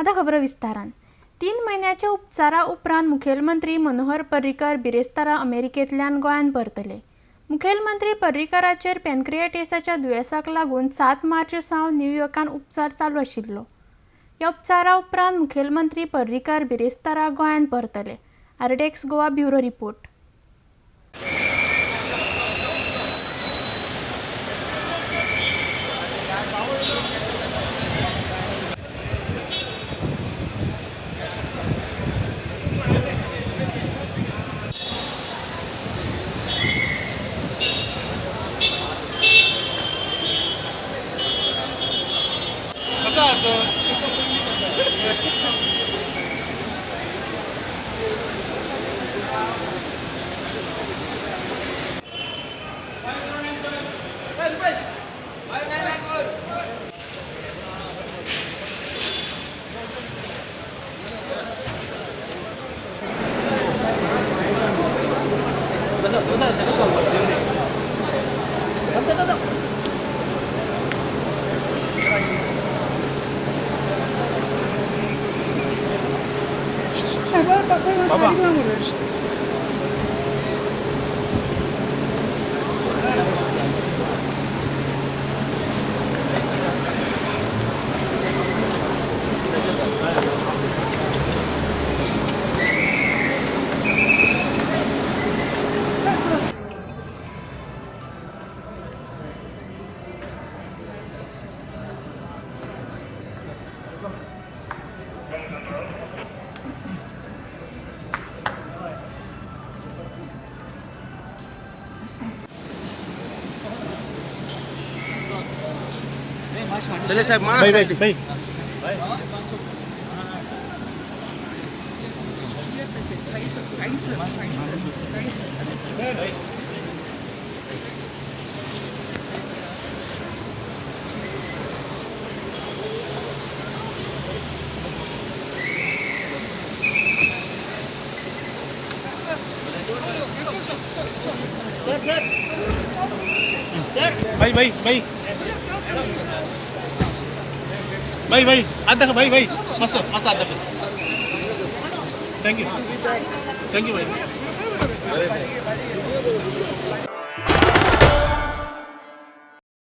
आतां खबरो विस्तारान. 3 म्हयन्याच्या उपचारा उपरांत मुखेलमंत्री मनोहर पर्रीकर बिरेस्तारा अमेरिकेंतल्यान गोंयांत परतले. मुखेलमंत्री पर्रीकराचेर पॅनक्रिएटिसाच्या दुयेंसाक लागून 7 मार्च सावन न्यूयॉर्कान उपचार चालू आशिल्लो. ह्या उपचारा उपरांत मुखेलमंत्री पर्रीकर बिरेस्तारा गोंयांत परतले. RDX Goa bureau report. बाबा. चले साहेब मा भाई भाई भाई भाई भाई भाई भाई भाई आता भाई भाई मस्त मस्त आता. Thank you भाई.